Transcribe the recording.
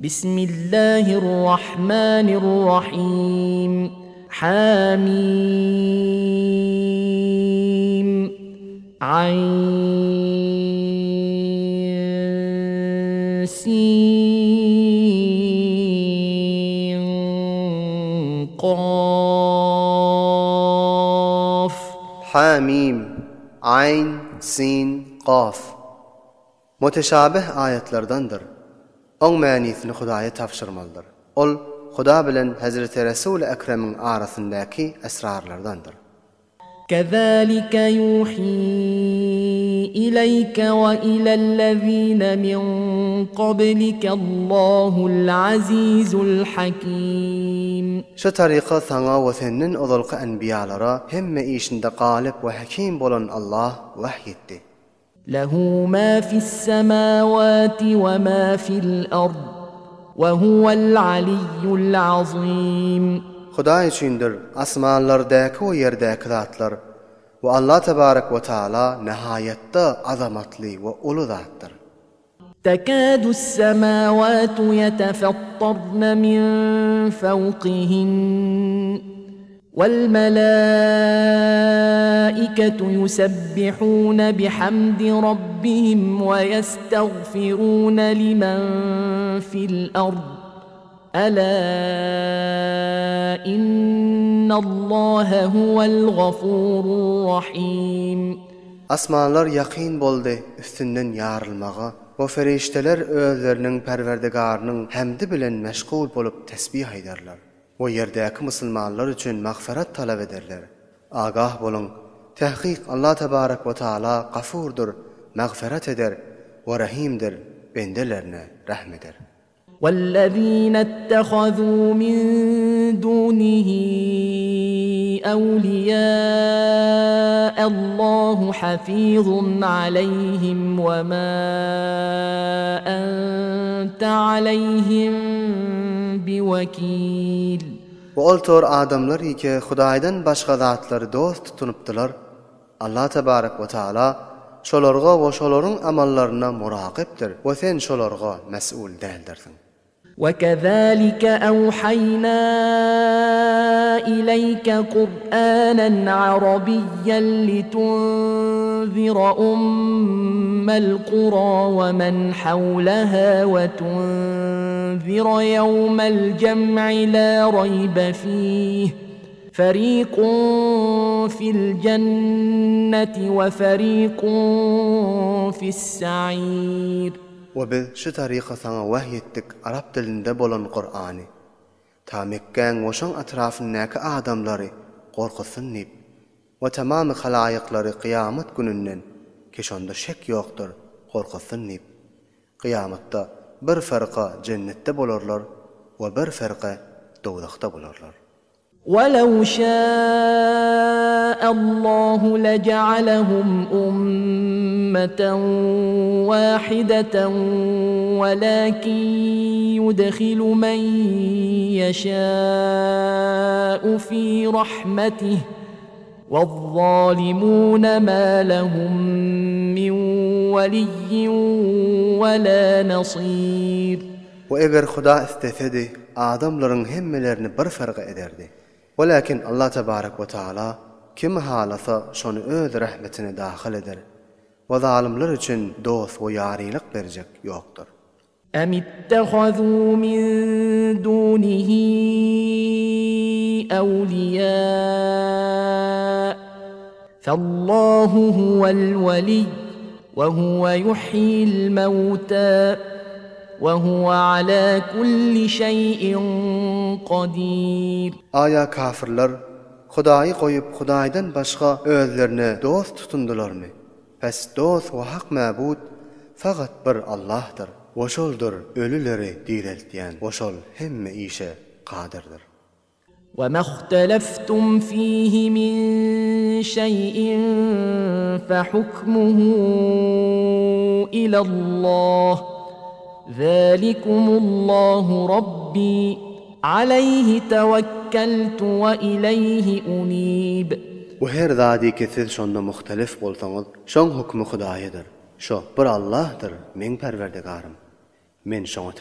Bismillahirrahmanirrahim. Hamim. Ayn. Sin. Kaf. Hamim. Ayn. Sin. Kaf. Muteşabih aýatlardandyr. Oň mänisini Hudaýa tabşyrmalydyr. Ol Huda bilen Hezreti Resuly Ekremiň arasyndaky esrarlardandyr. Kezalike ýuhi ileýke we ilellezine min kablike Allahul azizul hakim. Şu taryka saňa we senden ozalky enbiýalara hemme işinde galyp we hekim bolan Allah wahy etdi. Lehu ma fis-semawati we ma fil-ard we huwel aliyyul azim. Hudaý üçindir asmanlardaky we ýerdäki zatlar we Allah tebarek we taala nihaýatda azamatly we uly zatdyr. Tekâdü's-semâvâtu yetefattarne min fewkihinne Wal-melâiketu yusebbihûne bihamdi rabbihim we yestagfirûne limen fil-ard, Elâ innallâhe huwel-gafûrur-rahîm. Asmanlar ýakyn boldy üstünden ýarylmaga we perişdeler özleriniň Perwerdigarynyň hämdi bilen meşgul bolup tesbih aýdarlar. We ýerdäki musulmanlar üçin magfyrat talap ederler. Agah boluň! Tahkyk Allah tebarek we taala Gafurdyr, magfyrat eder, we Rahimdir, bendelerine rehm eder. Wellezine ittehazû min dûnihi ewliýâ Allahu hafizun aleyhim we mâ ente aleyhim biwekil. We ol tor adamlar ýeke Hudaýdan başga zatlary dost tutunypdylar, Allah tebarek we taala şolarga we şolaryň amallaryna murakypdyr we sen şolarga mes'ul däldirsiň. Wekezalike awhaýna ileýke Kur'anen arabiyyen litunzira ummel kura we men hawleha we tunzira ýewmel jem'i la raýbe fih ferikun fil jenneti we ferikun fis sa'ir. We biz şu taryka saňa wahy etdik arap dilinde bolan Kurany. Ta Mekgäň we şoň atrafyndaky adamlary gorkuzsyn diýip. We tamamy halaýyklary kyýamat gününden, ki şonda şek ýokdur, gorkuzsyn diýip. Kyýamatda bir fyrka jennetde bolarlar we bir fyrka dowzahda bolarlar. Welew şâ'allahu lejealehum ummeten wâhideten welâkin yudhilu men yeşâ'u fî rahmetih wezzâlimûne mâ lehum min weliyyin ve lâ nasîr. We eger Huda islesedi, adamlaryň hemmelerini bir fyrga ederdi. Welakin Allah tebarek we taala kimi halasa şony öz rahmetine dahyl eder. We zalymlar üçin dost we ýarylyk berjek ýokdur. Em ittehazû min dûnihi ewliýâ fellâhu huvel weliyy we huve yuhyil mewtâ we huve alâ kulli şeý'in kadîr. Aýa kafirler Hudaýy goýup Hudaýdan başga özlerine dost tutundylarmy? Pes dost we hak mäbut fakat bir Allahdyr we şoldur ölüleri direltýän we şol hemme işe kadyrdyr. Ve mahteleftum fihi min şeý'in fehukmuhu ilallah zalikumullahu rabbi Aleýhi tewekkeltu we ileýhi unib. We her zady ki siz şonda muhtelif bolsaňyz, şoň hökümi Hudaýadyr. Şo, bir Allahdyr, meň Perwerdigarym. Men şoňa.